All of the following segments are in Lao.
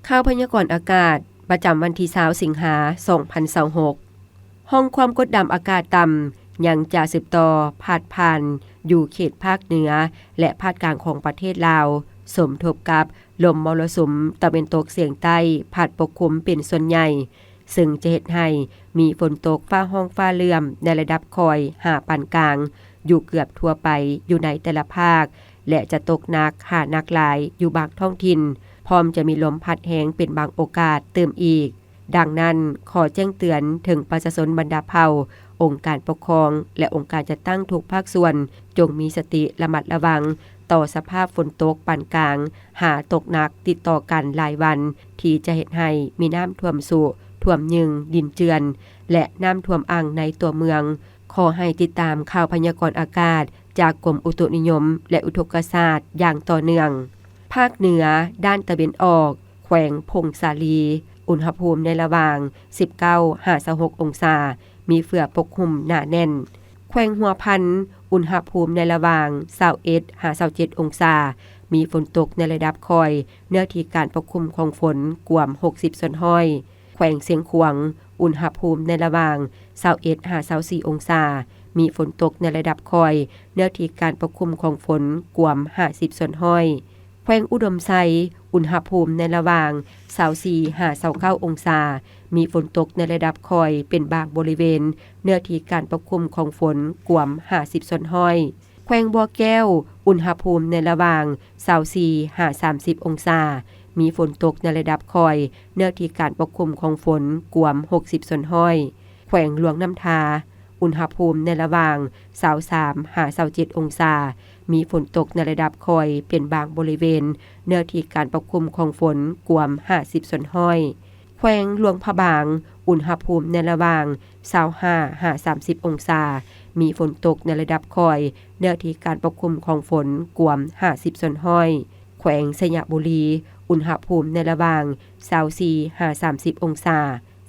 ຂ່າວພະຍາກອນອາກາດ ປະຈຳວັນທີຊາວ ສິງຫາ ສອງພັນຊາວຫົກ. ຮ່ອງຄວາມກົດດຳອາກາດຕ່ຳ ຍັງຈະສືບຕໍ່ພາດຜ່ານຢູ່ເຂດພາກເໜືອ ແລະ ພາກກາງຂອງປະເທດລາວ, ສົມທົບກັບລົມມໍລະສຸມຕາເວັນຕົກສຽງໃຕ້ພັດປົກຄຸມເປັນສ່ວນໃຫຍ່, ເຊິ່ງຈະເຮັດໃຫ້ມີຝົນຕົກຟ້າຮ້ອງຟ້າເຫຼື້ອມໃນລະດັບຄ່ອຍຫາປານກາງ ຢູ່ເກືອບທົ່ວໄປຢູ່ໃນແຕ່ລະພາກ ແລະ ຈະຕົກໜັກຫາໜັກຫຼາຍຢູ່ບາງທ້ອງຖິ່ນ, ພ້ອມຈະມີລົມພັດແຮງເປັນບາງໂອກາດຕື່ມອີກ. ດັ່ງນັ້ນ, ຂໍແຈ້ງເຕືອນເຖິງປະຊາຊົນບັນດາເຜົ່າ, ອົງການປົກຄອງ ແລະ ອົງການຈັດຕັ້ງທຸກພາກສ່ວນ, ຈົ່ງມີສະຕິລະມັດລະວັງຕໍ່ສະພາບຝົນຕົກປານກາງ ຫາຕົກໜັກຕິດຕໍ່ກັນຫຼາຍວັນ ທີ່ຈະເຮັດໃຫ້ມີນ້ຳຖ້ວມຊຸ, ຖ້ວມຍຶງ, ດິນເຈື່ອນ ແລະ ນ້ຳຖ້ວມອ່າງໃນຕົວເມືອງ. ຂໍໃຫ້ຕິດຕາມຂ່າວພະຍາກອນອາກາດຈາກກົມອຸຕຸນິຍົມ ແລະ ອຸທົກກະສາດຢ່າງຕໍ່ເນື່ອງ. ພາກເໜືອດ້ານຕາເວັນອອກ, ແຂວງຜົ້ງສາລີ, ອຸນຫະພູມໃນລະຫວ່າງ ສິບເກົ້າ ຫາ ຊາວຫົກ ອົງສາ, ມີເຝືອປົກຄຸມໜາແໜ້ນ. ແຂວງຫົວພັນ, ອຸນຫະພູມໃນລະຫວ່າງ ຊາວເອັດ ຫາ ຊາວເຈັດ ອົງສາ, ມີຝົນຕົກໃນລະດັບຄ່ອຍ, ເນື້ອທີ່ການປົກຄຸມຂອງຝົນກວມ ຫົກສິບສ່ວນຮ້ອຍ. ແຂວງຊຽງຂວາງ, ອຸນຫະພູມໃນລະຫວ່າງ ຊາວເອັດ ຫາ ຊາວສີ່ ອົງສາ, ມີຝົນຕົກໃນລະດັບຄ່ອຍ, ເນື້ອທີ່ການປົກຄຸມຂອງຝົນກວມ ຫ້າສິບສ່ວນຮ້ອຍ. ແຂວງອຸດົມໄຊ, ອຸນຫະພູມໃນລະຫວ່າງ ຊາວສີ່ ຫາ ຊາວເກົ້າ ອົງສາ, ມີຝົນຕົກໃນລະດັບຄ່ອຍເປັນບາງບໍລິເວນ, ເນື້ອທີ່ການປົກຄຸມຂອງຝົນກວມ ຫ້າສິບສ່ວນຮ້ອຍ. ແຂວງບໍ່ແກ້ວ, ອຸນຫະພູມໃນລະຫວ່າງ ຊາວສີ່ ຫາ ສາມສິບ ອົງສາ, ມີຝົນຕົກໃນລະດັບຄ່ອຍ, ເນື້ອທີ່ການປົກຄຸມຂອງຝົນກວມ ຫົກສິບສ່ວນຮ້ອຍ. ແຂວງຫຼວງນ້ຳທາ, ອຸນຫະພູມໃນລະຫວ່າງ ຊາວສາມ ຫາ ຊາວເຈັດ ອົງສາ, ມີຝົນຕົກໃນລະດັບຄ່ອຍເປັນບາງບໍລິເວນ, ເນື້ອທີ່ການປົກຄຸມຂອງຝົນກວມ ຫ້າສິບສ່ວນຮ້ອຍ. ແຂວງຫຼວງພະບາງ, ອຸນຫະພູມໃນລະຫວ່າງ ຊາວຫ້າ ຫາ ສາມສິບ ອົງສາ, ມີຝົນຕົກໃນລະດັບຄ່ອຍ, ເນື້ອທີ່ການປົກຄຸມຂອງຝົນກວມ ຫ້າສິບສ່ວນຮ້ອຍ. ແຂວງໄຊຍະບູລີ, ອຸນຫະພູມໃນລະຫວ່າງ ຊາວສີ່ ຫາ ສາມສິບ ອົງສາ,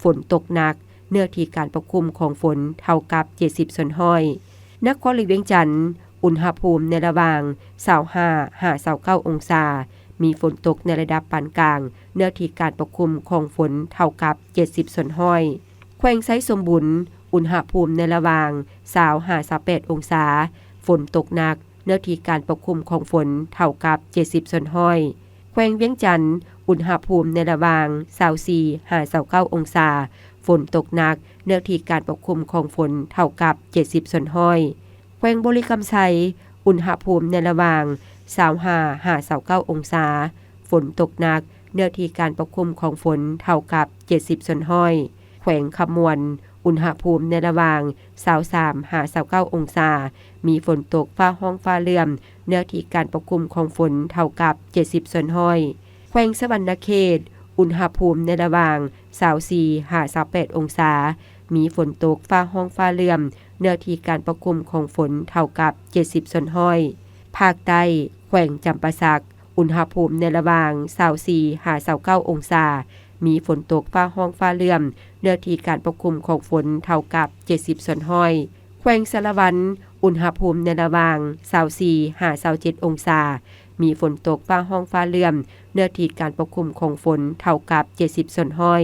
ຝົນຕົກໜັກ, ເນື້ອທີ່ການປົກຄຸມຂອງຝົນເທົ່າກັບ ເຈັດສິບສ່ວນຮ້ອຍ. ນະຄອນຫຼວງວຽງຈັນ, ອຸນຫະພູມໃນລະຫວ່າງ ຊາວຫ້າ ຫາ ຊາວເກົ້າ ອົງສາ, ມີຝົນຕົກໃນລະດັບປານກາງ, ເນື້ອທີ່ການປົກຄຸມຂອງຝົນເທົ່າກັບ ເຈັດສິບສ່ວນຮ້ອຍ. ແຂວງໄຊສົມບູນ, ອຸນຫະພູມໃນລະຫວ່າງ ຊາວ ຫາ ຊາວແປດ ອົງສາ, ຝົນຕົກໜັກ, ເນື້ອທີ່ການປົກຄຸມຂອງຝົນເທົ່າກັບ ເຈັດສິບສ່ວນຮ້ອຍ. ແຂວງວຽງຈັນ, ອຸນຫະພູມໃນລະຫວ່າງ ຊາວສີ່ ຫາ ຊາວເກົ້າ ອົງສາ, ຝົນຕົກໜັກ, ເນື້ອທີ່ການປົກຄຸມຂອງຝົນເທົ່າກັບ ເຈັດສິບສ່ວນຮ້ອຍ. ແຂວງບໍລິຄຳໄຊ, ອຸນຫະພູມໃນລະຫວ່າງ ຊາວຫ້າ ຫາ ຊາວເກົ້າ ອົງສາ, ຝົນຕົກໜັກ, ເນື້ອທີ່ການປົກຄຸມຂອງຝົນເທົ່າກັບ ເຈັດສິບສ່ວນຮ້ອຍ. ແຂວງຄຳມ່ວນ, ອຸນຫະພູມໃນລະຫວ່າງ ຊາວສາມ ຫາ ຊາວເກົ້າ ອົງສາ, ມີຝົນຕົກຟ້າຮ້ອງຟ້າເຫຼື້ອມ, ເນື້ອທີ່ການປົກຄຸມຂອງຝົນເທົ່າກັບ ເຈັດສິບສ່ວນຮ້ອຍ. ແຂວງສະຫວັນນະເຂດ, ອຸນຫະພູມໃນລະຫວ່າງ ຊາວສີ່ ຫາ ຊາວແປດ ອົງສາ, ມີຝົນຕົກຟ້າຮ້ອງຟ້າເຫຼື້ອມ, ເນື້ອທີ່ການປົກຄຸມຂອງຝົນເທົ່າກັບ ເຈັດສິບສ່ວນຮ້ອຍ. ພາກໃຕ້, ແຂວງຈຳປາສັກ, ອຸນຫະພູມໃນລະຫວ່າງ ຊາວສີ່ ຫາ ຊາວເກົ້າ ອົງສາ, ມີຝົນຕົກຟ້າຮ້ອງຟ້າເຫຼື້ອມ, ເນື້ອທີ່ການປົກຄຸມຂອງຝົນເທົ່າກັບ ເຈັດສິບສ່ວນຮ້ອຍ. ແຂວງສາລະວັນ, ອຸນຫະພູມໃນລະຫວ່າງ ຊາວສີ່ ຫາ ຊາວເຈັດ ອົງສາ, ມີຝົນຕົກຟ້າຮ້ອງຟ້າເຫຼື້ອມ, ເນື້ອທີ່ການປົກຄຸມຂອງຝົນເທົ່າກັບ ເຈັດສິບສ່ວນຮ້ອຍ.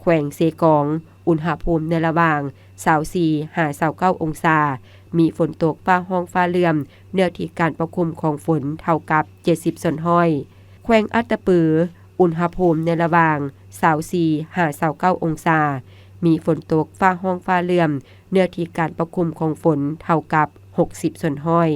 ແຂວງເຊກອງ, ອຸນຫະພູມໃນລະຫວ່າງ ຊາວສີ່ ຫາ ຊາວເກົ້າ ອົງສາ, ມີຝົນຕົກຟ້າຮ້ອງຟ້າເຫຼື້ອມ, ເນື້ອທີ່ການປົກຄຸມຂອງຝົນເທົ່າກັບ ເຈັດສິບສ່ວນຮ້ອຍ. ແຂວງອັດຕະປື, ອຸນຫະພູມໃນລະຫວ່າງ ຊາວສີ່ ຫາ ຊາວເກົ້າ ອົງສາ, ມີຝົນຕົກຟ້າຮ້ອງຟ້າເຫຼື້ອມ, ເນື້ອທີ່ການປົກຄຸມຂອງຝົນເທົ່າກັບ ຫົກສິບສ່ວນຮ້ອຍ.